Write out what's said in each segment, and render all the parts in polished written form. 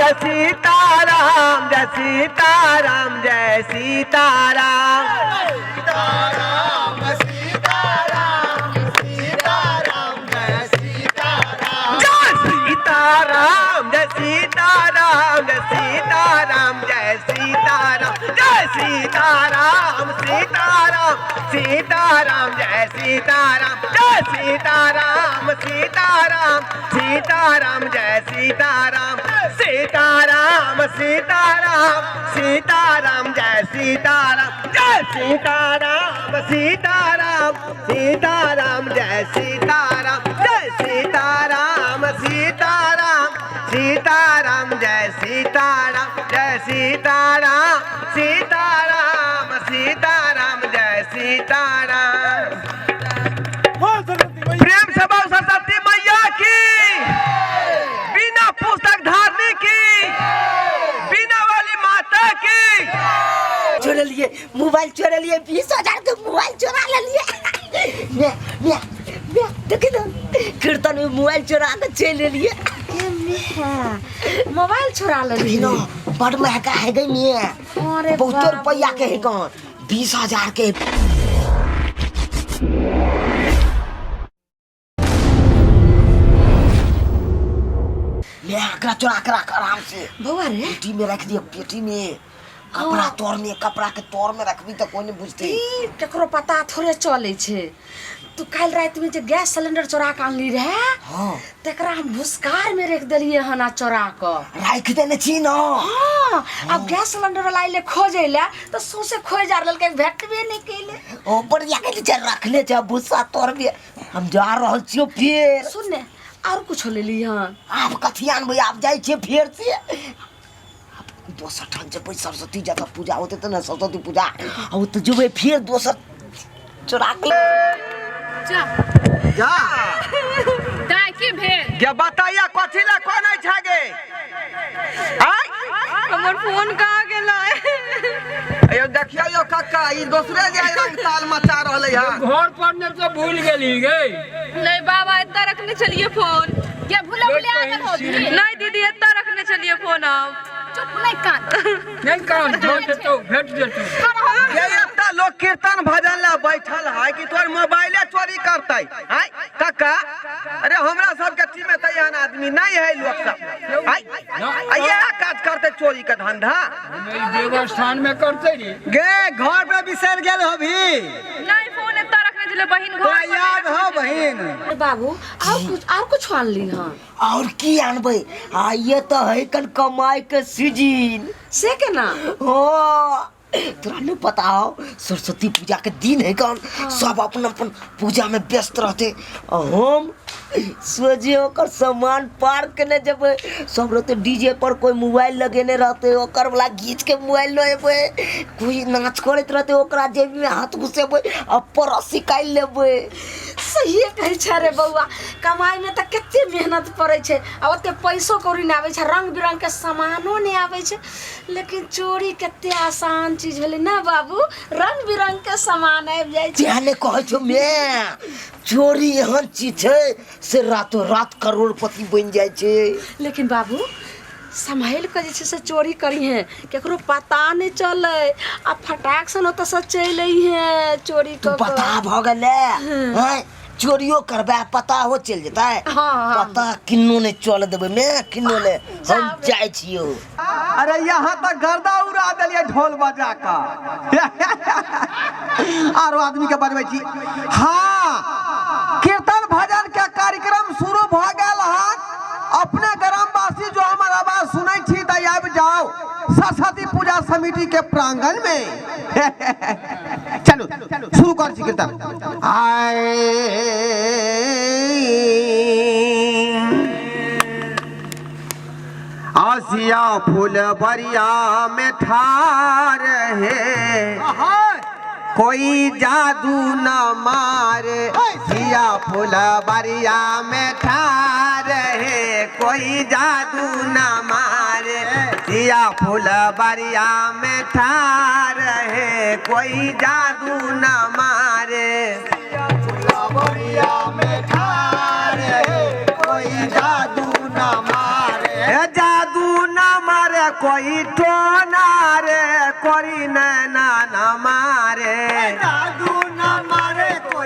जय सीताराम जय सीताराम जय सीताराम। सीताराम सीताराम सीताराम जय सीताराम। जय सीताराम जय सीताराम जय सीताराम जय सीताराम जय सीताराम सीताराम सीताराम जय सीताराम जय सीताराम सीताराम सीताराम जय सीताराम सीताराम सीताराम सीताराम जय सीताराम जय सीताराम सीताराम सीताराम जय सीताराम जय सीताराम सीताराम सीताराम जय सीताराम जय सीताराम सीताराम सीताराम जय सीताराम। प्रेम से बाबू सरस्वती मैया की, बिना पुस्तक धारने की, बिना वाली माता की। चोरलिए मोबाइल, चोरलिए 20,000 के मोबाइल चोरा लेलिए। ने ने ने देखी न, कीर्तन में मोबाइल चोरा के चलि एलिए। मोबाइल चोरा देखी लेलिए? न, बड़ महंगा है गई मिया। अरे बहुते बाप रुपया के है कौन, 20,000 के। ले एकरा चोरा के रख आराम से। बौआ रे। पेटी में रख दिया, पेटी में, कपड़ा तोर में, कपड़ा के तोर में रखबी तो कोई नहीं बुझते। ई केकरो पता थोड़े चले छै। तू काल्हि राति में जे गैस सिलेंडर चोरा के आनली रहे, तकरा हम भुसकार में रख देलिए हन आ चोरा के राखि देने छी न? हाँ, अब गैस सिलेंडर वाला अइले खोजे ले तो सौंसे खोज जा लेलकै, भेटबे नहि केलै। ओ बढ़िया के नीचे रखले छै भुस्सा तोर में। हम जा रहल छियो फेर। सुन ने, और कुछो लेली हन? आब कथी आनबै? आब जाइ छियै फेर से, आब दोसर ठाम जेबै। सरस्वती जतऽ पूजा होतै तऽ ने, सरस्वती पूजा आ ओतऽ जेबै फेर दोसर चोरा के। जा। जा। दाय, की भेल? गे बताइया, कथी ला कोनै छै गे? आय। हमर फोन कहाँ गेलै? अयो देखियो यो कक्का, ई दोसरे जे रंग ताल मचा रहलै हन। घर पर ने तो भूल गेली गे। नहीं बाबा, एतऽ रखने छलियै फोन। के भूला भूले आ गेल होबी? नहीं दीदी, एतऽ रखने छलियै फोन। हम चुप, नहीं कान। नहीं काम, भेट जेतौ, भेट जेतौ। ये एतऽ लोग कीर्तन भजन ला बैठल है कि तोर मोबाइले चोरी करतै? आय कक्का, अरे हमरा सबके टीम में तऽ एहन आदमी नहीं है। लोग सब आय आ इएह काज करतै, चोरी के धंधा। देवस्थान में करते रे। गे घर पे बिसरि गेल होभी। नहीं, फोन एतऽ रखने छलियै बहिन घर तोरा पर। याद हो बहिन? बाबू, और कुछ, और कुछ आनली हन? और की आनबै? आ ये तऽ है कन कमाई के सीजन। से केना? हो, तोरा नहीं पता हो? सरस्वती पूजा के दिन है कौन, सब अपन अपन पूजा में व्यस्त रहते आ हम सोझे ओकर सामान पार केने जेबै। सब रहते डीजे पर, कोई मोबाइल लगेने रहते, ओकर वाला घीच के मोबाइल लऽ एबै। कोई नाच करैत रहते, ओकरा जेबी में हाथ घुसेबै आ परस निकालि लेबै। सहिए कहै छै रे बौआ, कमाइमे तऽ कते मेहनत पड़ै छै आ ओते पैसो कौड़ी नहि आबै छै, रंग बिरंगके सामानो नहि आबै छै, लेकिन चोरी कते आसान चीज भेलै ने बाबू, रंग बिरंगके सामान आबि जाइ छै। तें नहि कहै छौ मे, चोरी एहन चीज छै से रातो रात करोड़पति बनि जाइ छै। लेकिन बाबू, सम्हालि कऽ जे छै से चोरी करिहें, केकरो पता नहि चलै आ फटाक सन ओतऽसँ चलि अइहें चोरी तू कऽ कऽ। पता भऽ गेलै हैं? चोरियो करबै पता हो चलि जेतै? हाँ। पता किन्नो नहि चल देबै मे, किन्नो नहि। हम जाइ छियौ। अरे यहाँ तक गर्दा उड़ा देलियै ढोल बजा कऽ। आरो आदमी के बजबै छी। हाँ, कीर्तन भजन के कार्यक्रम शुरू भऽ गेल हन। अपने ग्रामवासी जो हमर आवाज सुनै छी तऽ आबि जाउ सरस्वती पूजा समिति के प्रांगण में। चलू, शुरू कर छी कीर्तन। आए आसिया फूल बरिया में ठार है, कोई जादू न मारे। सिया फूल बरिया में ठार है, कोई जादू न मारे। सिया फूल बरिया में ठार है, कोई जादू न मारे। बरिया में ठार है, कोई जादू न मारे। हे जादू न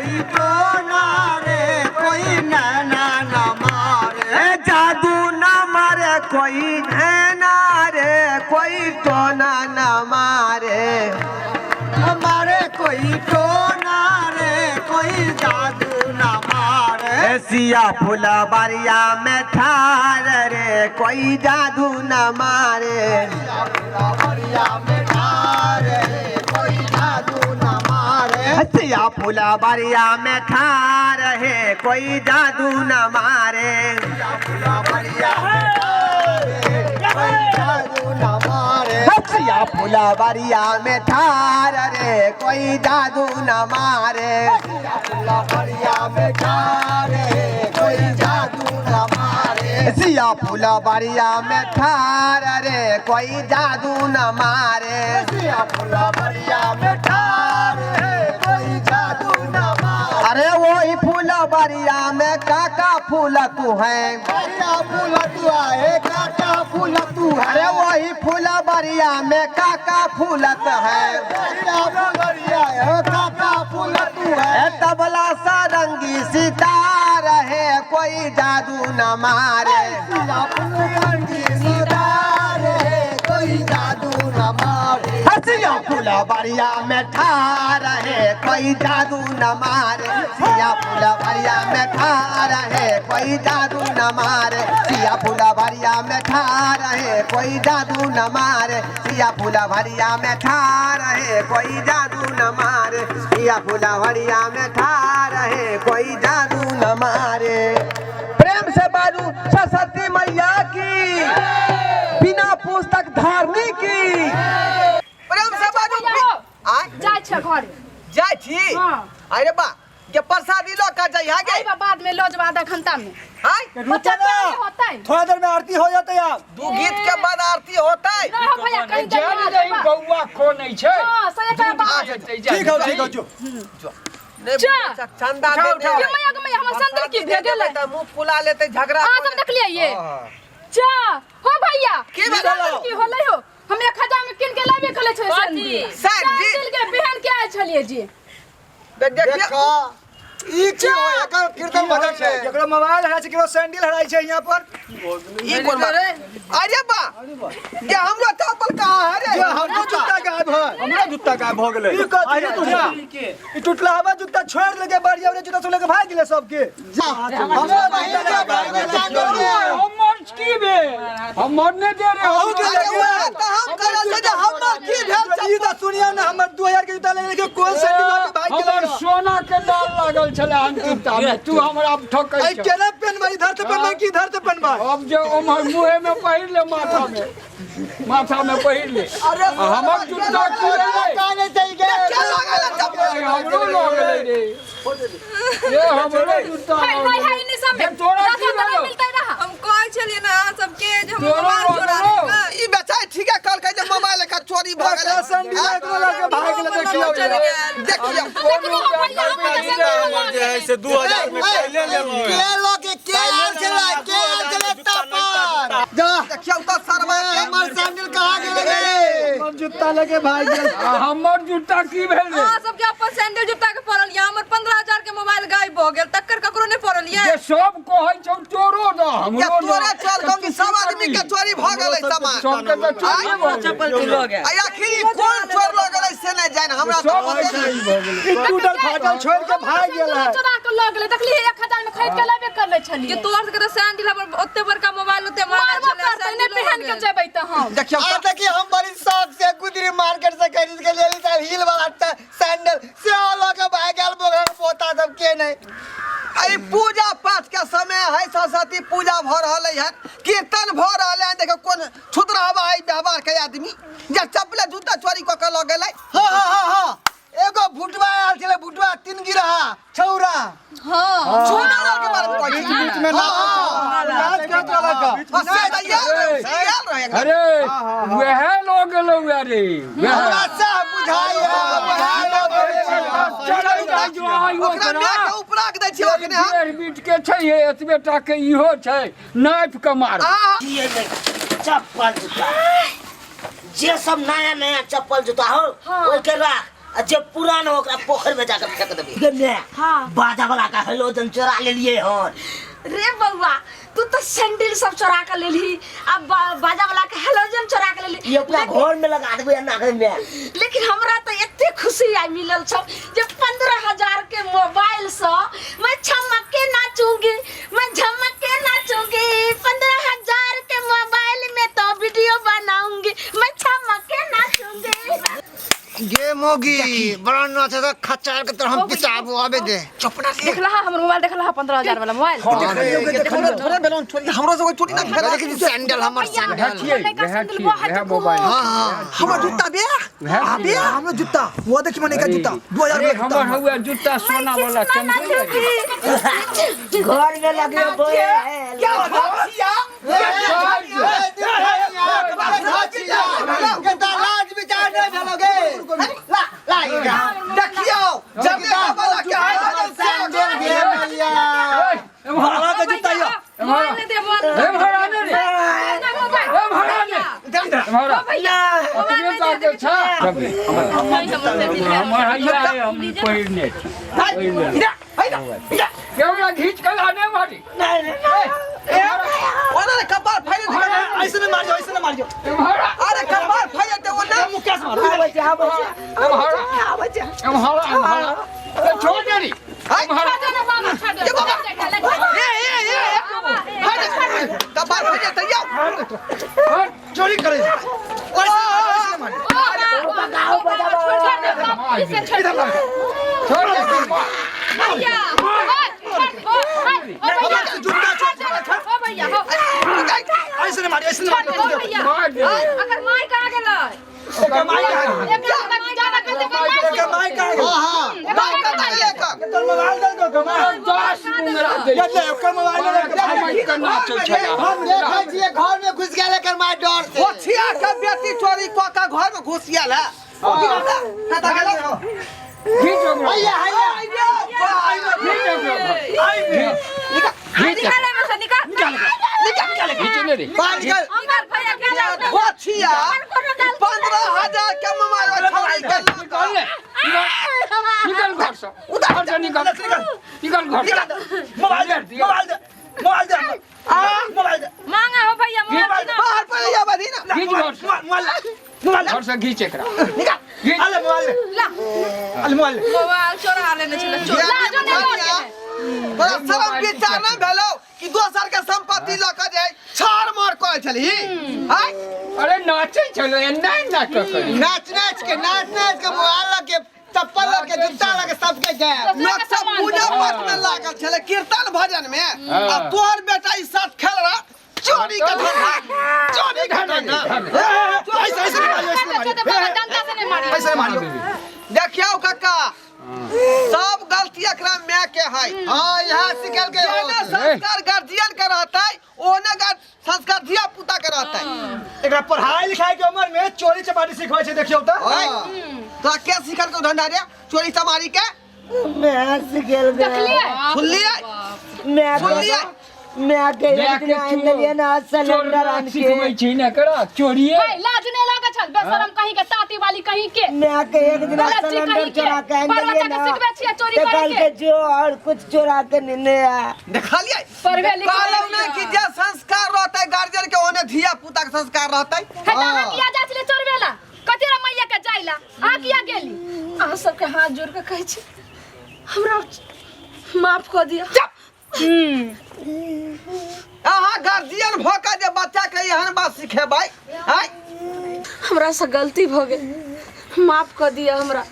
कोई टोना रे कोई नैना न मारे। ए जादू न मारे कोई नैना रे कोई टोना न मारे। मारे कोई टोना रे कोई जादू न मारे। ए सिया फुलबारिया में ठार रे कोई जादू न मारे। फुलबरिया में ठार रे कोई जादू न मारे। सिया फुलबारिया में ठार है कोई जादू न मारे। फुलबरिया में ठार रे कोई जादू न मारे। सिया फुलबारिया में ठार रे कोई जादू न मारे। फुलबरिया में ठार रे कोई जादू न मारे। सिया फुलबारिया में ठार रे कोई जादू न मारे। सिया फुलबरिया में ठार रे कोई जादू न मारे। अरे वही फुलबारिया में काका फूल तू है। काका फूल तू है काका फूल तू है। अरे वही फुलबारिया में काका फूलत है। काका फुलबरिया है काका फूल तू है। ए तबला सारंगी सितार है कोई जादू न मारे। सिया फुलबरिया सितार है कोई जादू न मारे। सिया फुलबारिया में ठार है कोई जादू न मारे। सिया फुलबारिया में ठार है कोई जादू न मारे। सिया फुलबारिया में ठार है कोई जादू न मारे। सिया फुलबारिया में ठार है कोई जादू न मारे। सिया फुलबारिया में ठार है कोई जादू न मारे। प्रेम से बाजू सरस्वती मैया की, बिना पुस्तक धारनी की। प्रेम से बाजू। आय जाइ छै घरे। जाइ छी? हाँ। अरे बा के प्रसादी ल के जाइ हा गे। आइबा बाद में लऽ जेबा आधा घंटा में। आय बच्चा तो होतै। थोड़ा देर में आरती हो जाते आप। दू गीत के बाद आरती होतै। ना हो भैया कहीं जान जाइए नहीं बौआ को नहीं छै। हां सही कह बात। ठीक हो ठीक हो जो। नहीं जा। चंदा उठाओ, दे उठाओ। ये मैया के मैया हमर सैंडल की भे गेलै। त मुंह फुला लेते झगड़ा। अहाँ सब देखलियै ये? जा हो भैया की भेलै? सैंडल की होलै हो? हम 1000 में किन के लाबे कले छै सैंडल। सैंडल? सैंडल के पहन के आयल छलियै जी। देखिए ई की हो एकर कीर्तन भजन छै। केकरो मोबाइल हराइ छै, केकरो सैंडल हराइ छै यहाँ पर। ई कोन बात? अरे बा ये हमरो चप्पल कहाँ है रे? ये हमरो जूता गायब है। हमरा जूता गायब भऽ गेलै। ई कथी है? ई टूटला हवा जूता छोड़ लेके बढ़िया बढ़िया जूता सब लेके भाग गेलै सबके। हमरो बहिन के घर में सैंडल के। हमर की भेल? हमर नहि दे रे। अहूँ के अरे लगे। वएह तऽ हम कहल छै जे हमर की भेल? ई तऽ सुनियौ ने, हमर 2000 के जूता लेके कोन सैंडल लऽ के भाग गेलै? हमर सोना के दाल लागल छलै हन जूता में, तू हमरा ठकै ऐ छ। केना पेनबै? इधर से पेनबै कि इधर से पेनबै? अब जे ओम्हर मुँहे में पहिर ले, माथा में माथा में पहिर ले। अरे आ हमर जूता की भेलै? काने चल गए। के लागल है चप्पल? हमरो लऽ गेलै रे। ये हमरो जूता हाय लऽ हाय गेलै। हाय निशा में जे तोरा की रखा तऽ भेलौ? नहि मिलतै रहा। हम कहै छलियै ने अहाँ सबके जे हम तोरो मोबाइल चोरा लऽ गेलौ? लेलकै। ई बेचारी ठीके कहलकै जे मोबाइल के चोरी भऽ गेलै। ककरा सैंडल एकरो लऽ के भाग गेलै देखियौ। चलि गेल। देखियौ देखलू हो भैया हमर तऽ सैंडल लऽ जे गेलै। है से 2000 में पहिले लेबै। के लोग के आयल छलै के आयल छलै तपर जा देखियौ तऽ सरवा के हमर सैंडल कहाँ गेलै रे? हमर जूता लेके भाग गेल। आ हमर जूता की भेल रे? अहाँ सबके अपन सैंडल जूता के पड़ल ये, हमर 15,000 के मोबाइल गायब भऽ गेल, तकर ककरो नहि पड़ल ये। जे सब कहै छौ तोरो दऽ जे हमरो तोरे दऽ। चोर कहू कि सब आदमी के चोरी भऽ गेलै सामान। सबके तऽ चोरी भऽ गेलै। आ आखिर ई कोन चोर लऽ गेलै से नहि जानि हमरा तऽ सब पते के नहि। चोरी भऽ गेलै। ई टूटल फाटल छोड़ के भाग गेल है। चोरा के लऽ गेलै। देखलियै 1000 में खरीद के लाबे करले छलियै। जे तोहर सबके तऽ सैंडल हमर ओते बड़का मोबाइल ओते महंगा मारबो छलै, करतै नहि सैंडलो पहन लऽ के गेल। जेबै तऽ हम। देखियौ आ तऽ देखी हम बड़ी शौक से गुदरी मार्केट से खरीद के लेली साहब हील वाला सैंडल से लऽ के भाग गेल बोगन पोता सब के नहीं। एहि पूजा पाठ के समय है, सरस्वती पूजा भऽ रहल है, कीर्तन भऽ रहल है। देखियौ कोन छुतरहवा है व्यवहार के आदमी जे चप्पले जूता चोरी कऽ के लऽ गेलै। हाँ हाँ हाँ हाँ एगो भुटवा आयल छलै, भुटवा 3 गिरहा छौरा। हाँ छुनार के बारे में कहै छी। बीच में नाच करत रहलक। हाँ, से तऽ आयल रहै, से आयल रहै एकदम। अरे वएह लऽ गेलौ अरे वएह। हमरा सह बुझाइया वएह लऽ गेलै। चलै जाइ जो अहाँ ओकरा ओकरा। माय के उपराग दै छियै ओकरे हम। डेढ़ बीट के छै हे, एतबे टा के इहो छै, नापि के मार। आ ये नहीं, चप्पल जूता जे सब नया नया चप्पल जूता हो हाँ। ओइ के राख। आ जे पुरान हो ओकरा पोखर में जाकर फेंक देबै। गे मैं हाँ। बाजा वाला का हेलोजन चोरा लेलिए हन। रे बउआ, तू तो सैंडल सब चोरा के लेलही आ बाजा वाला के हेलोजन चोरा के लेलही। ये अपना घर में लगा देबै एना के मैं। लेकिन हमरा तो एते खुशी आई मिलल छौ जे 15,000 के मोबाइल से मैं छमक के नाचूंगी, मैं झमक के नाचूंगी। 15,000 के मोबाइल में तो वीडियो बनाऊंगी, मैं छमक के नाचूंगी। गे मोगी बड़ा नाच है खचार के तरह हम पिसाबो आबे दे। चपना के देखला हमर मोबाइल, देखला 15,000 वाला मोबाइल। देखो थोड़े बेलन चोरी हमरो से कोई चोरी ना भेल। लेकिन सैंडल हमर सैंडल। वएह छियै, वएह मोबाइल। हाँ हाँ हमर जूता बे वएह बे हमरो जूता वो देखी मने का जूता 2000 अरे वाला जूता। हमर हौआ जूता सोना वाला चमकै। घर में लगेबै। क्या छिया? लाज विचार नहीं भेलो गे। ला ला ई देखियो जब वाला के हमर सैंडल गे मैया। भाड़ा के जूता यो। मोबाइल नहीं दे, मोबाइल एम्हर आने रे, एम्हर आने, एम्हर आ। भैया अपने ताके छा हमर हैया है, हम पहिरने छी। केवड़ा घीच के लाने मारी। ओना रे कपार फाड़ि दे। ऐसे नहीं मारियो, ऐसे नहीं मारियो। एम्हर आ, अरे कपार फाड़ि दे ओ ना। मुकेश मारो। आबै छै, आबै छै। एम्हर आ, आबै छै। एम्हर आ, एम्हर आ। ए, छोड़ दे रे। एम्हर आ। ए बाबा, ए ए ए फाड़ि दे कपार फाड़ि दे यो। हट। चोरी करे। छोड़ दे। जूता छोड़, ऐसे नहीं मारियो, ऐसे नहीं मारियो। मार दे। अगर माय कहाँ गेलै? एकर माई कहाँ गेल? एकर एकर माई कहाँ गेल? हाँ हाँ मार कता एक तोर मोबाइल दे दो कमाल। 10 मुंगरा दे। ले ले ओकर मोबाइल ले ले। हम के नाचै छला। हम देखै छियै घर में घुस गेल एकर माय डर से। होछिया के बेटी चोरी क के घर में घुस गेल है। कता गेल? घीच ओकरा। हैया हैया। घीच ओकरा। घीच। निकाल एमे से, निकाल। घीच ने रे। बाहर निकल। निकाल भैया, निकाल। होछिया 15,000 के मोबाइल छोरी के निकाल ले। निकाल घर से, घर से निकाल, निकाल घर से। मोबाइल दे, मोबाइल दे, मोबाइल दे, मोबाइल दे। मांगा हो भैया मोबाइल ना। बाहर पर या बदी ना। घीच घर से, मोबाइल दे, मोबाइल दे। घर से घीच एकरा। निकाल। घीच। अले मोबाइल दे, अले मोबाइल दे। मोबाइल चोरा लेने छलै चोर। लाजो नहि लगै। तोरा शरम विचार नहीं भेलो कि दोसर के संपत्ति लऽ के जाय छाड़ मार करै छलही? आय अरे नाचै छलो, एना नाटक करी। नाच नाच के, नाच नाच के मोबाइल लके चप्पल लके जूता लके सबके गए। लोक सब पूजा पाठ में लागल छलै, कीर्तन भजन में, आ तोहर बेटा ई साथ खेल रहा चोरी के धंधा, चोरी के धंधा। ऐसे ऐसे नहीं मारियो, ऐसे नहीं मारियो, डंडा से नहीं मारियो। ऐसे नहीं मारियो। देखियौ काका, सब गलती एकरा माय के है। हाँ यहाँ सिकल के जेना संस्कार गार्जियन के रहतै ओने संस्कार धिया पुता के रहतै। एकरा पढ़ाई लिखाई के उम्र में चोरी चपाटी सिखबै छै देखियौ त। तोरा के सिखल के धंधा रे चोरी चमारी के? मैं सिखेल गए। देखलियै? सुनलियै? मैं सुनलियै? मैं के एक दिन आनि देलियै ना सिलेंडर आनि के। सिखबै छी ने एकरा चोरिए। है, लाज नहि लागै छल बेशरम कहीं के, ताती वाली कहीं के। मैं के एक दिन गलत चीज सिलेंडर कहीं के। चोरा के आनि बाल देलियै बच्चा के ना। सिखबै छियै चोरी तऽ करे कहलकै के। जो और कुछ चोरा के नेने आ। देखलियै? पढ़बे लिखबे कहलहुँ ने कि जे संस्कार रहतै गार्जियन के ओने धिया पुता के संस्कार रहतै। हे, तऽ अहाँ किया जाइ छलियै चोरबे ला? कथी रे मैया के जाइ ला? अहाँ किया गेली? अहाँ सबके हाथ जोड़ के कहै छी, हमरा माफ कऽ दिअ। अहाँ गार्जियन भऽ के जे बच्चा के एहन बात सिखेबै? आँय? हमरा से गलती भऽ गेल, माफ कऽ दिअ हमरा।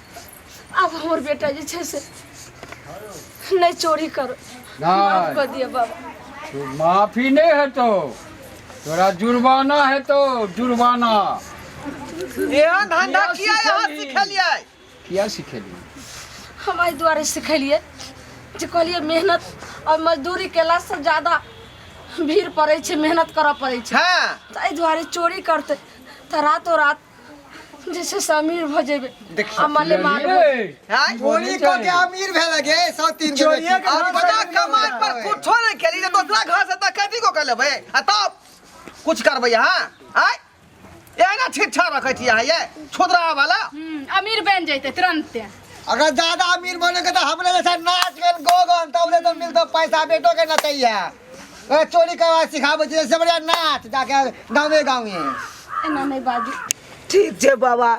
आब हमर बेटा जे छै से नहि चोरी करो। माफ कऽ दिअ बाबा। तू माफी नहीं हेतो, तोरा जुर्माना हेतो, जुर्माना। एहन धंधा किया अहाँ सिखेलियै? किया सिखेलियै? हम एहि दुआरे सिखेलियै जे कहलियै मेहनत और मजदूरी केलासँ ज्यादा भीड़ पड़ै छै, मेहनत करऽ पड़ै छै। हँ तऽ एहि दुआरे चोरी करतै तऽ रातो रात जे छै से अमीर भऽ जेबै आ मालेमाल भऽ जेबै। आँय? चोरी कऽ के अमीर भेल गे सौ तीन के चोरिये बेटी। के अपना कमाई पर कुछो नहीं खेली तऽ दोसरा घर से तऽ कथी को कर लेबै आ तब कुछ करबै अहाँ? आँय? एना छिच्छा रखै छी अहाँ ये छोदरा वाला। अमीर बन जैते तुरंते। अगर ज्यादा अमीर बने के तो हमरे जैसा नाच गेल गोगन तब ले तो मिलतो पैसा, बेटो के नचैया अगर चोरी करवा सिखाबै छै से बढ़िया नाच जाके गाँवे गाँवे। एना नहि बाजू। ठीक छै बाबा,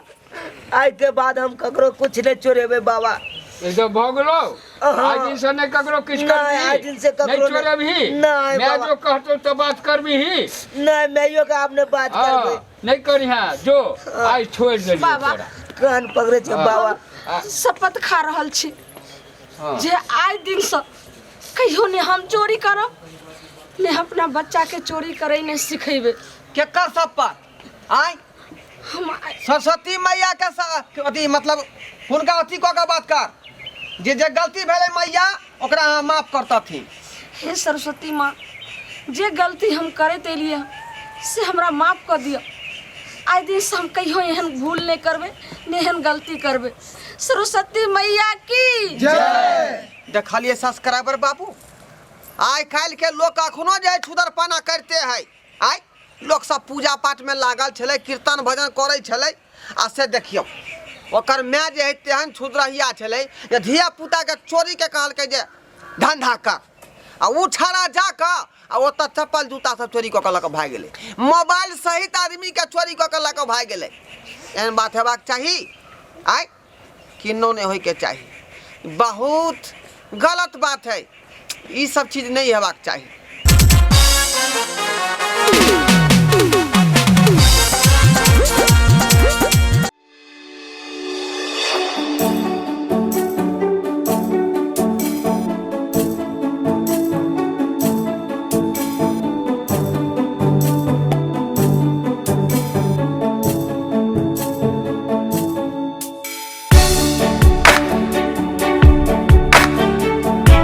आइ के बाद हम ककरो कुछ नहीं चोरेबे बाबा। ई तो भऽ गेलो। हाँ। आइ दिन से नहीं ककरो किछु नहीं, करबही। आइ दिन से ककरो नहीं नहीं। चोरेबही। नहीं, मैं बाबा। जो कहतो तो बात करबही। नहीं, मैयो के आपने बात हाँ, करबे। नहीं करिहा जो आइ छोड़ देलियौ बाबा। तोरा। कान पकड़े छै हाँ। बाबा। शपथ खा रहल छी हाँ। जे आइ दिन से कहियो ने हम चोरी करब ने अपना बच्चा के चोरी करे ने सिखेबे। केकर शपथ? आय हम सरस्वती मैया के अथी मतलब हुनका अथी कऽ के बात कर जे जे गलती भेलै मैया ओकरा अहाँ माफ करतथिन। हे सरस्वती माँ, जे गलती हम करैत एलियै से हमरा माफ कऽ दिअ। आइ दिनसँ हम कहियो एहन भूल नहि करबै, ने एहन गलती करबै। सरस्वती मैया की जय। देखलियै सब्सक्राइबर बाबू, आइ काल्हि के लोक अखनो जे छुदरपना करते है। आइ लोक सब पूजा पाठ में लागल छलै, कीर्तन भजन करै छलै, आ से देखियौ ओकर माय जे है तेहन छुदरहिया छलै जे धिया पुता के चोरी के कहलकै जे धंधा कर, आ उ छाड़ा जाकऽ आ ओतऽ चप्पल जूता सब चोरी कऽ के लऽ कऽ भागि गेलै, मोबाइल सहित आदमी के चोरी कऽ के लऽ कऽ भागि गेलै। एहन बात हेबाक चाही? आइ किन्नो नहि होइके चाही, बहुत गलत बात है, ई सब चीज नहीं हेबाक चाही।